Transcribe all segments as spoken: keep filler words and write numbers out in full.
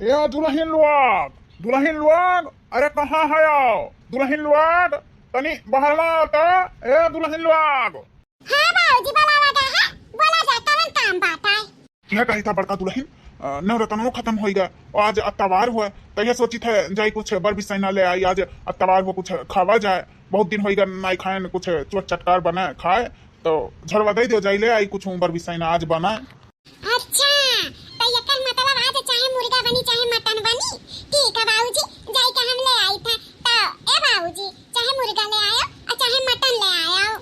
ए दुलहिन लोग, दुलहिन लोग, अरे कहाँ है आओ? दुलहिन लोग, तनी बहरवा आओ तो। ए दुलहिन लोग। हाँ बाबूजी, बोला लगा है, बोला जा, कवन काम बात है? यह कही था बड़का दुलहिन, अ, नवरतनो खतम होइगा, और आज अतवार हुआ, तो यह सोची थे जाई कुछ बर बिसैना ले आई, आज अतवार हुआ कुछ खावा जाए, बहुत दिन होइगा नाई खाए न कुछ चोट चटकार बनाए खाए, तो झरवा दे दो जाई ले आई कुछ बर बिसैना आज बनाए। अच्छा, तो एकर मतलब आज चाहे मुर्गा बनी चाहे मटन बनी। ठीक है बाबूजी, जाई के हम ले आई थे। तो ए बाबूजी, चाहे मुर्गा ले आयो और चाहे मटन ले आयो।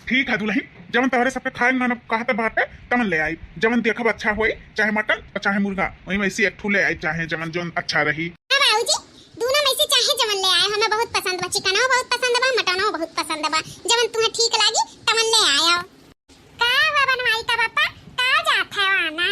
ठीक है दुलहिन, जवन तोहरे सबके खाए मन कहत बाटे तवन ले आई, जवन देखब अच्छा होई, चाहे मटन और चाहे मुर्गा, वही में से एक ठू ले आई, चाहे जवन जवन अच्छा रही। हाँ बाबूजी, दोनों में से चाहे जवन ले आए, हमें बहुत पसंद बा, चिकनो बहुत पसंद बा, मटनो बहुत पसंद बा, जवन तुम्हें ठीक लागी तवन ले आयो। का हुआ बनवाई का पापा, का जात है आना?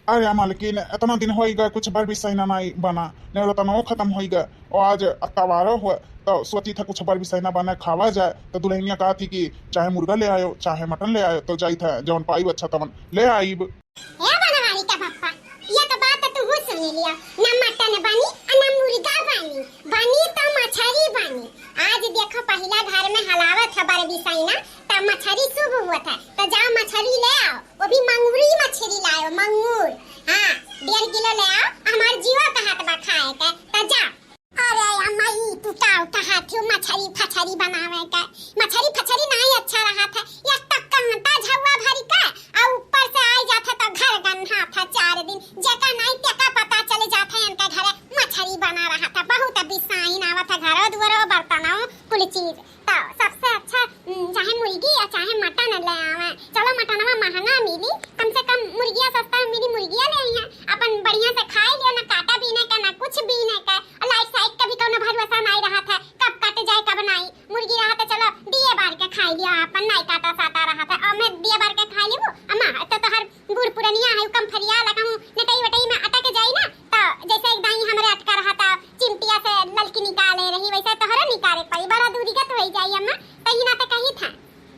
अरे मालकिन, इतना दिन होई गए कुछ बर बिसैना नाई बना, नेवरतनवो खतम होई गए, और आज अतवारो हुआ, तो सोची था कुछ बर बिसैना बना खावा जाए, तो दुलहिनिया कहा थी कि चाहे मुर्गा ले आयो, चाहे मटन ले आयो, तो जाई था जवन पाई अच्छा तवन ले आईब। ए बनवारी का पप्पा, ये तो बात तू सुन लिया, ना मटन बनी और ना मुर्गा बनी, बनी तो मछरी बनी। आज देखो पहिला घर में हलावत है बर बिसैना, त मछरी शुभ होत है, त जाओ मछरी ले आओ, वो भी मंगूरी मछरी लाओ, मंगूर। हाँ, डेढ़ किलो ले आओ, हमार जीवा कहत बा खाए के, त जाओ। अरे अम्मा, ई तू का कहत हो मछरी फछरी बनावे के? मछरी फछरी नाई अच्छा रहत है, एक तो कांटा झउआ भरी के, आ ऊपर से आई जात है तो घर गन्हात है चार दिन, जेका नाई तेका पता चल जात है इनके घरे मछरी बना रहत है, बहुत बिसाइन आवत है, घरो दुआरो बर्तनों कुल चीज। तो सबसे अच्छा, उम, चाहे मुर्गी या चाहे मटन ले आवे। चलो मटनवा महंगा मिली, कम से कम मुर्गिया सस्ता मिली, मुर्गिया ले आई हैं, अपन बढ़िया से खाई लियो, ना काटा बीने का ना कुछ बीने का, और लाइट साइट का भी कौनो भरोसा नाई रहत है, कब कट जाए कब नाई। मुर्गी रहत है चलो दिए बार के खाई लियो, अपन नाई काटा साटा रहत है, और मैं दिए बार के खाई लेबू। अम्मा, तो तोहर बूढ़ पुरनिया है, कम फरिया लगा हूँ, नटई वटई में अटक जाई ना, तो जैसे एक दाई हमरे अटका रहा था, चिमटिया से ललकी निकाले रही, वैसे तोहरो निकाले के पड़ी, बड़ा दूरी का तो होई जाई अम्मा, तही ना तो कही था।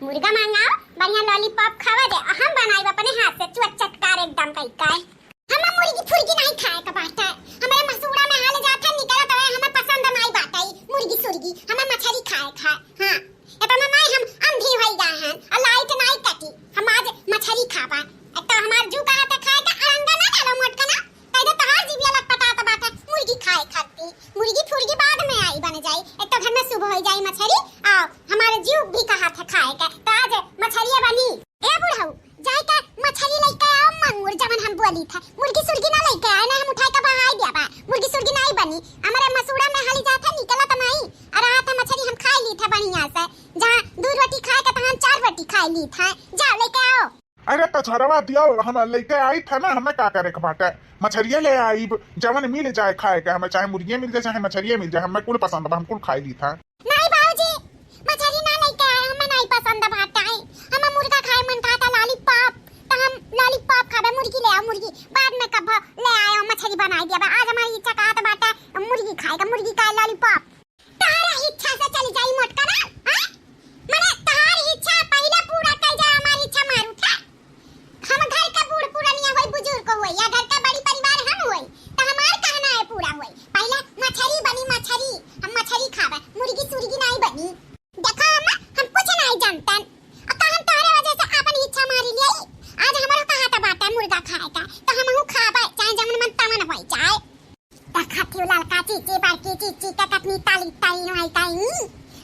मुर्गा मंगाओ, बढ़िया लॉलीपॉप खावा दे, हम बनाई अपने हाथ से चुअत चटकार एकदम कई काय। हम मुर्गी फुर्गी नहीं खाए का बाटे, हमारे मसूड़ा में हाल जात है निकलत है, हमें पसंद नहीं बाटे मुर्गी सुर्गी, हमें मछरी खाए खाए। हाँ, इतना नहीं हम अंधी होई गए हैं, और लाइट नहीं कटी, हम आज मछरी खाबा। एक तो हमार जू कहा था खाए का, अरंगा ना डालो मोटका ना, पहले तोहार जीभिया लटपटात बाटे मुर्गी खाए खाती। मुर्गी फुर्गी बाद में आई बन जाई, एक तो घर में शुभ होई जाई मछरी, और हमारे जीव भी कहा था खाए का, तो आज मछरिया बनी। ए बुढ़ऊ, जाए के मछरी लेके आओ, मंगूर जवन हम बोली था, मुर्गी सुर्गी ना लेके आए ना, हम उठाए का बहाई दिया बा, मुर्गी सुर्गी नहीं बनी, हमारे मसूड़ा में हाली जात है निकलत नहीं, और रात है मछरी हम खाई ली था बढ़िया से, जहाँ दो रोटी खाए का तहाँ चार रोटी खाई ली था, जाओ लेके आओ। अरे तो झरवा दियो, हम लेके आई था ना, हमें का करे के बाटे, मछरिये ले आईब, जवन मिल जाए खाए के, हमें चाहे मुर्गिये मिल जाए चाहे मछरिये मिल जाए, हमें कुल पसंद बा, हम कुल खाई ली था। नहीं बाबूजी, मछरी ना लेके आए, हमें नहीं पसंद बाटे, हमें मुर्गा खाए मन कहा था, लॉलीपॉप, तो हम लॉलीपॉप खाबे, मुर्गी ले आओ, मुर्गी बाद में कब ले आए, मछरी बनाई दिया बा, आज हमारी इच्छा कहा था बाटे मुर्गी खाए का, मुर्गी का लॉलीपॉप। तोहरा इच्छा से चली जाई मोटका ना, हाँ? मने तोहार इच्छा पहिले पूरा कई जा, हमार इच्छा मारू था। हम घर का बूढ़ पुरनिया होई, बुजुर्ग होई, या घर का बड़ी परिवार हम होई, तो हमार कहना है पूरा होई। पहिले मछरी बनी, मछरी, हम मछरी खाबे, मुर्गी सुर्गी नहीं बनी। देखो अम्मा, हम कुछ नहीं जानतन, और का हम तोहरे वजह से अपन इच्छा मारी लियाई? आज हमारा कहा था बाटा मुर्गा खाए का, तो हमहू खाबे, चाहे जवन मन तवन होई जाए। देखत ही ललका चीची, बड़की चीची के कतनी ताली ताली नाई ताई।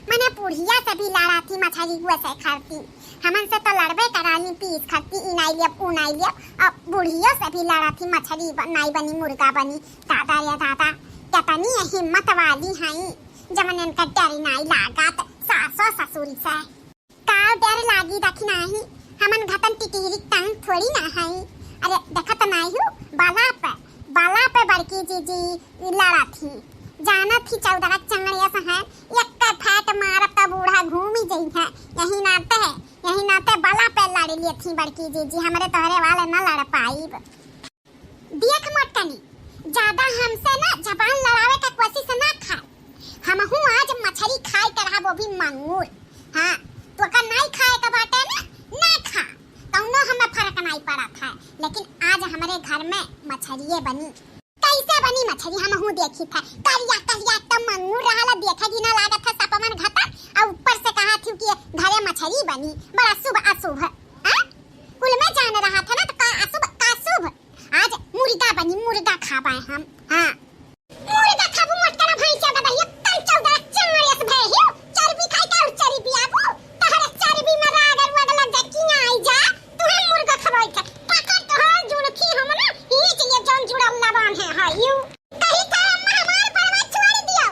मने बुढ़िया से भी लड़ा थी मछरी हुए से खरती। हमन से तो लड़बे करा ली, पीस खरती, ई नाई लियब, ऊ नाई लियब। अब बुढ़ियो से भी लड़ा थी मछरी ब-, नाई बनी, मुर्गा बनी। दादा रे दादा, कतनी हिम्मत वाली हई, जवन इनका डर नाई लागत सासो ससुरी से। का डर लागी दखिनाही, हमन घतन टिटिहरी टंग थोड़ी ना हई। अरे देखत नाई हूँ, बला पे, बला पे बड़की जीजी लड़ा थी। जानत ही चौदह चंगड़िया से हैं, एक फैट मारब त बूढ़ा घूमी जई है। यही नाते, यही नाते बला पे लड़ लिए थी बड़की जीजी, हमरे तोहरे वाले न लड़ पाईब। देख मोटकनी, ज्यादा हमसे ना जबान लड़ावे का कोशिश ना कर। हमहू आज मछरी खाए के रहा, वो भी मंगूर। हाँ, तोका नाई खाए के बाटे ना, ना खा, कौनो हमें फर्क नाई पड़त है, लेकिन आज हमरे घर में मछरिये बनी। कई से बनी मछरी हमहू देखी था। करिया करिया एकदम मंगूर रहला, देखे की ना लागत है सपवन घटा, और ऊपर से कहा थी कि घरे मछरी बनी, बड़ा शुभ अशुभ। हाँ? कुल में जान रहा था ना, तो का अशुभ, का शुभ? आज मुर्गा बनी, मुर्गा खाबे हम। हाँ। मुर्गा खाबू मोटकना भैंसिया दादा, एकदम चौदह चार अस भए हियो। चर्बी खाई के और चर्बी आबू। तहरे चर्बी में राग और वगला जकिया आई जा। तुहे मुर्गा खवाई थे। पकड़ तोहर जुड़खी हम ना, खींच लिए जौन जुड़ल लबान है, हाँ, यू। कही था अम्मा हमार बड़वा छोड़ दियो।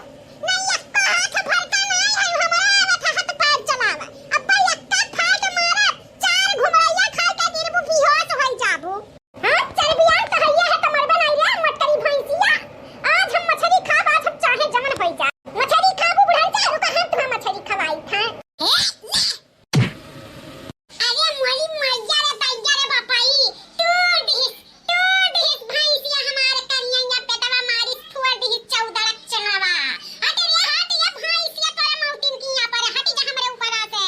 नहीं, एको हाथ भर का नहीं है, हमारा आवत है हाथ पैर चलावा। अब्बा एक्का फाट मारा, चार घुमरैया खा के गिरबू, बेहोश होई जाबू। हाँ, चल बियाह तो हइया है, तो मरबे नहीं रे, मोटकरी भैंसिया। आज हम मछरी खाब, आज हम चाहे जमन होई जा। मछरी खाबू बुढ़ाई जा, रुका हम तुम्हें मछरी खवाई था। ए, ले। अरे मोरी मैया रे, दैया रे बापाई, टूट हिस, टूट हिस भैंसिया हमार करिया, पेटवा मारिस, फोड़ दिहिस चौदह चनवा। हट रे, हट, ये भैंसिया तोरे मौतिन की यहाँ पर, हट जा हमरे ऊपरा से।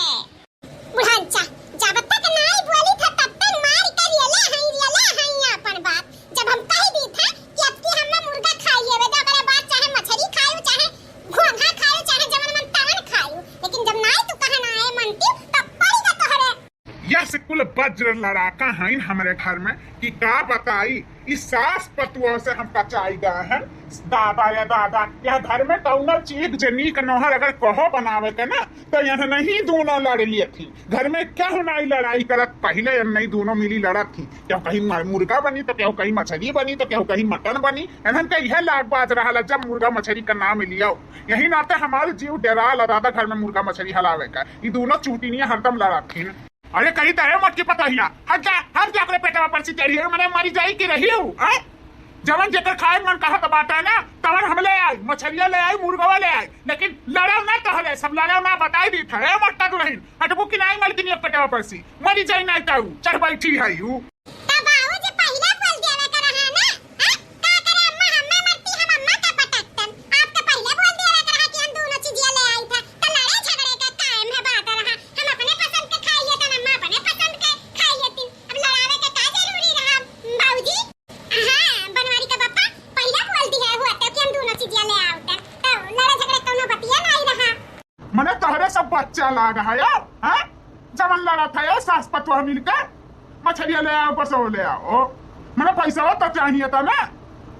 बुढ़ांचा, जब तक नाई बोली था, तब तक मार के रियले हई, रियले हई अपन बात। जब हम कह दी था कि अब की हम ना मुर्गा खाई लेवे, तो ओकरे बाद चाहे मछरी खायो, चाहे घोंघा खायो, चाहे जवन मन तवन खायो, लेकिन जब नाई तू कहना है मनती, तब पड़ी का तोहरे। यस कुल वज्र लड़ाका हईन हमरे घर में कि का बताई, ई सास पतुआ से हम कचाई गए हैं। दादा रे दादा, यह घर में कौनो चीज जनी के नोहर अगर कहो बनावे के ना, तो यह नहीं दोनों लड़ लेती। घर में केहू नाई लड़ाई करत, पहिले यह नहीं दोनों मिली लड़त थी। केहू कहीं म-, मुर्गा बनी, तो केहू कहीं मछली बनी, तो केहू कहीं मटन बनी। इन्हन के यह लाग बाज रहा, जब मुर्गा मछली का नाम लियो, यही नाते हमार जीव डेराला दादा घर में मुर्गा मछली हलावे का। ई दोनों चूतिनिया हरदम लड़त थी। अरे कही त है मटकी पतोहिया, हट जा, हट जा, ओकरे पेटवा पर से चढ़ी है, मने मरी जाई कि रही हूँ, हैं? जवन जेकर खाए मन कहत बाटे ना, तवन हम ले आई, मछरिया ले आई, मुर्गवा ले आई, लेकिन लड़ाओ ना तोहरे, सब लड़ाओ ना, बताई दी था, ए मोटका दुल्हन, हटबू कि नाई मलकिनिया पेटवा पर से, मरी जाई नाई ताऊ, चढ़ बैठी है यू। त बाबूजी पहिले बोल देवे के रहा ना, हाँ? का करे अम्मा, हम्मे मरती, हम अम्मा के पटकतन। आप तो पहिले बोल देवे के रहा कि हम दोनों चीजिया ले आई था, तो लड़े झगड़े के कायम है बात रहा। हम अपने पसंद के खाई लेतन, अम्मा अपने पसंद के खाई लेती। अब लड़ावे के का जरूरी रहा, बाबूजी? हाँ, बनवारी का पप्पा, पहिले बोल दिया हुआ तो कि हम दोनों चीजिया ले आवतन, तो लड़े झगड़े कौनो बतिया नहीं रहा। मने तोहरे सब बच्चा लाग है, हाँ? जवन लड़त है, सास पतोह मिलके, मछरिया ले आओ, बसो ले आओ। मने पैसा तो चाहिए था ना।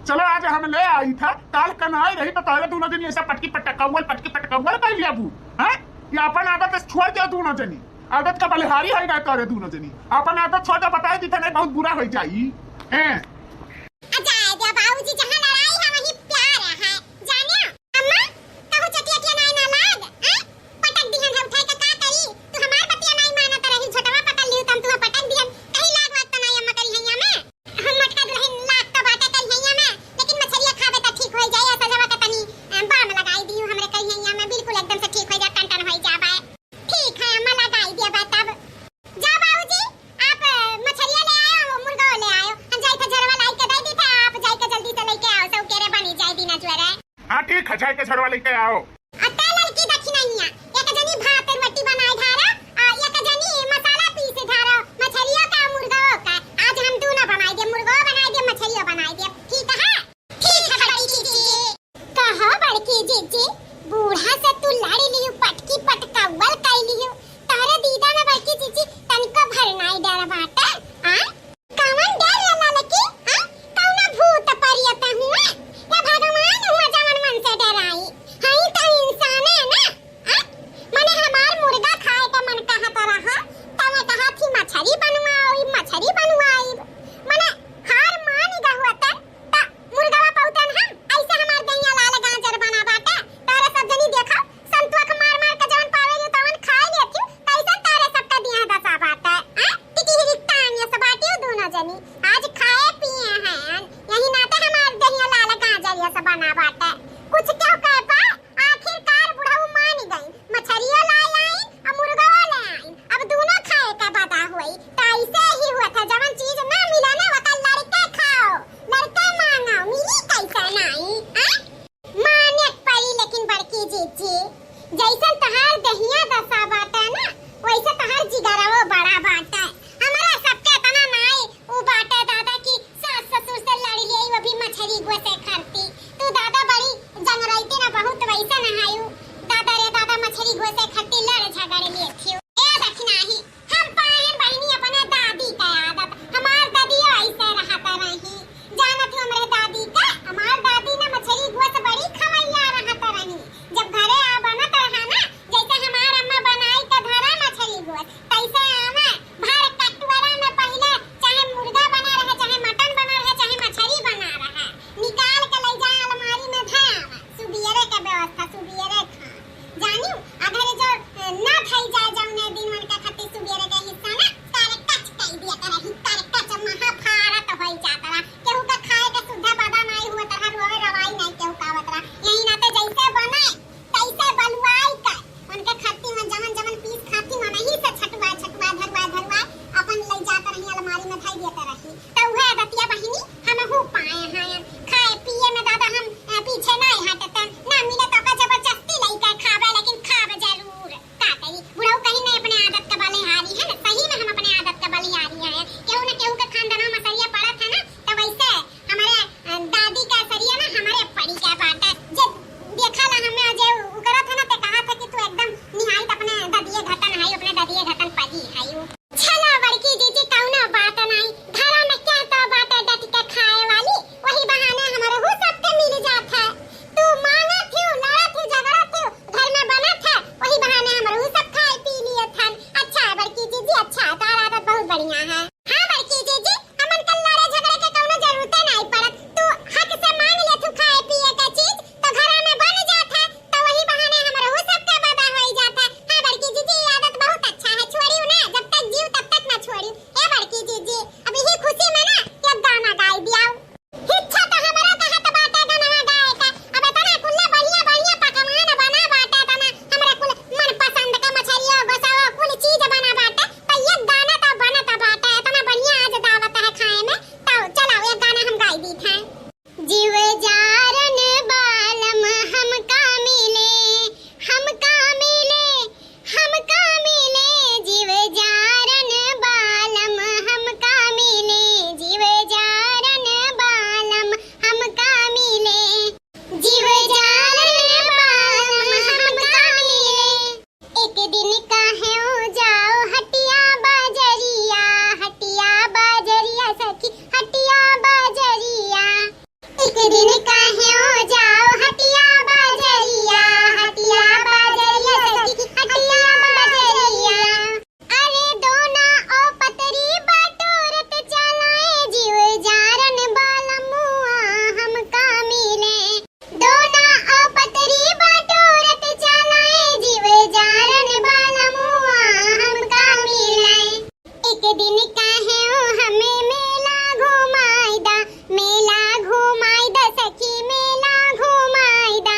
चलो, आज हम ले आई था, काल कनाई रही तो तोहरे दोनों जनी ऐसा पटकी पटकावल, पटकी पटकावल कर लिया बू, हाँ? ये अपन आदत छोड़ दे दोनों जनी, आदत का बलिहारी है गए तोहरे दोनों जनी। अपन आदत छोड़ दे, बताई दी था, नहीं बहुत बुरा हो जाई। हैं? आ जाए दे बाबूजी, जहाँ लड़ाई है वहीं प्यार है, जाने? अम्मा, कहू चटिया के नाई ना लाग, हैं? पटक दिहन है, उठाई के का करी? तू हमार बतिया नाई मानत रही, झोटवा पकड़ लियो, त हम तुहा पटक दिहन। कहीं लाग वाग त नाई अम्मा करी हैया में? हम मोटका दुल्हन लाग त बाटे करी हैया में, लेकिन मछरिया खाबे त ठीक होई जाई, ऐसा जवा के तनी, अ, बाम लगाई दियो हमरे करी हैया में, बिल्कुल एकदम से ठीक होई जा, टन टन होई जाबे। ठीक है अम्मा, लगाई दिया बा तब। जा बाबूजी, आप, अ, मछरिया ले आयो, वो मुर्गा ले आयो। हम जाई थे झरवा लाई के दे दी थे, आप जाई के जल्दी से लेके आओ, सब केरे बनी जाए बिना ज्वरे। हाँ ठीक है, जाई के झरवा लेके आओ। आ ते लड़की दखिनैया, एक जनी भात रोटी बनाए धारा, आ एक जनी मसाला पीसे धारा, मछरिया का मुर्गा का। आज हम दोनों बनाई दे, मुर्गा बनाई दे, मछरिया बनाई दे, ठीक है? ठीक है बड़की जीजी। कहो बड़की जीजी, बूढ़ा से तू लड़ लियो, पटकी पटकावल कई लियो, तोहरे दीदा में बड़की जीजी तनिको भर नाई डर बाटे, आ? कवन डर रे ललकी, आ? कौना भूत परियत हुआ? या भगवान हुआ जवन मन से डराई? हई तो इंसाने ना, आ? मने हमार मुर्गा खाए का मन कहत रहा, तवे कहा थी मछरी बनवाई, मछरी बनवाई। मने हार मान गहुआ त त मुर्गवा पौतन हम, ऐसे हमार दहिया लाल गाजर बना बाटे। तोरे सब जनी देखो, संतुआ के मार मार के जवन पावे लियो तवन खाए लेथियो, तैसन तोरे सबका दिया दशा बाटे। आ? टिकी हिरी टांग ये सब बाटियो दोनों जनी। आज खाए पिए हैं, यही नाते हमार दहिया लाल गाजर ये सब बना बाटे। कुछ क्यों कह पा? आखिरकार बुढ़ऊ मान गई, मछरियो लाई आई, आ मुर्गवा ले आई। अब दोनों खाए का बदा हुई, त ऐसे ही हुआ था, जवन चीज ना मिला ना, वका लड़के खाओ, लड़के मांगो, मिली कैसे नाई, हैं? माने परी, लेकिन बड़की जीजी, जैसन तहार दहिया दशा बाटे ना, वैसे तहार जिगरवो बड़ा बाटे। हमरा सबके इतना नाई उ बाटे दादा कि सास ससुर से लड़ लिये, वो भी मछरी गो से खन। काहे ओ जाओ हटिया बाजरिया, हटिया बाजरिया सखी, हटिया बाजरिया। अरे दोना ओ पतरी बटोरत चलाए, जीव जारन बलमुआ हमका मिले। दोना ओ पतरी बटोरत चलाए, जीव जारन बलमुआ हमका मिले। एक दिन काहे ओ हमें मेला घुमाई दा, मेला घुमाई दा सखी, मेला घुमाई दा।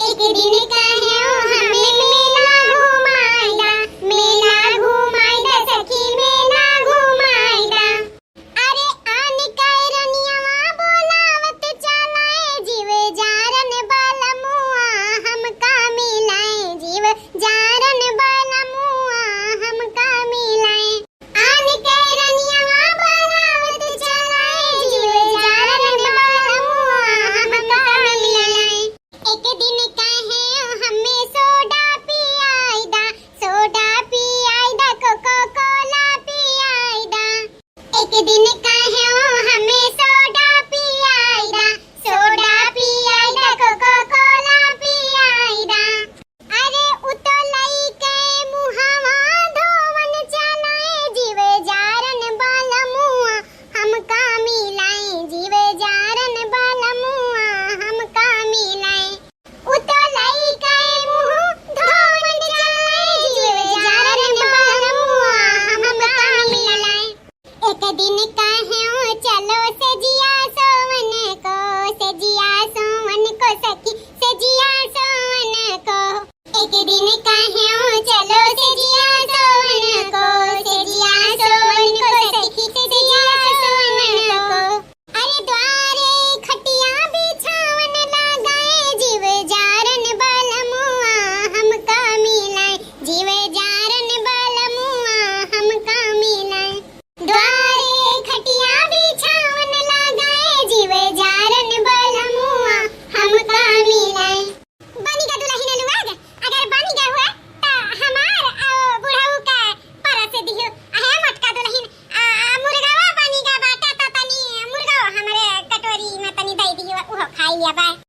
एक दिन काहे ओ हमें मेला घुमाई दा, मेला घुमाई दा सखी, मेला घुमाई दा। अरे आन के रनियावा बोलावत चलाए, जीव जारन बलमुआ हमका मिलाए, जीव जारन बलमुआ हमका मिलाए। आन के रनियावा बोलावत चलाए, जीव जारन बलमुआ हमका मिलाए। एक दिन काहे ओ हमें सोडा पियाई दा, सोडा पियाई दा, कोको कोला पियाई दा। एक दिन काहे ओ हमें सोडा पियाई दा, सोडा पियाई दा, कोको कोला पियाई दा। अरे उ तो लइके मुहवा धोवन चलाए, जीव जारन बलमुआ हमका मिलाए, जीव जारन बलमुआ हमका मिलाए। उ तो लइके मुह धोवन चलाए, जीव जारन बलमुआ हमका मिलाए। एक दिन काहे ओ चलो सजिया सोवन को, सजिया सोवन को सखी, सजिया सोवन को। एक दिन काहे ओ चलो सजिया सोवन को, सजिया सोवन को सखी, सजिया सोवन को। अरे द्वारे खटिया बिछावन लगाए, जीव जारन बलमुआ हमका मिलाए, जीव जारन बलमुआ हमका मिलाए। द्वारे खटिया बिछावन लगाए, जीव जारन बलमुआ हमका मिलाए। बनी गा दुलहिन लुआग, अगर बनी गा हुआ, त हमार अउ बुढ़ऊ का परस दिहु। अहे मोटका दुलहिन, आ, आ, मुर्गावा बनी गा बाटा, त तनी मुर्गावा हमरे कटोरी में तनी दई दिहु, उहो खाई लिया बाय।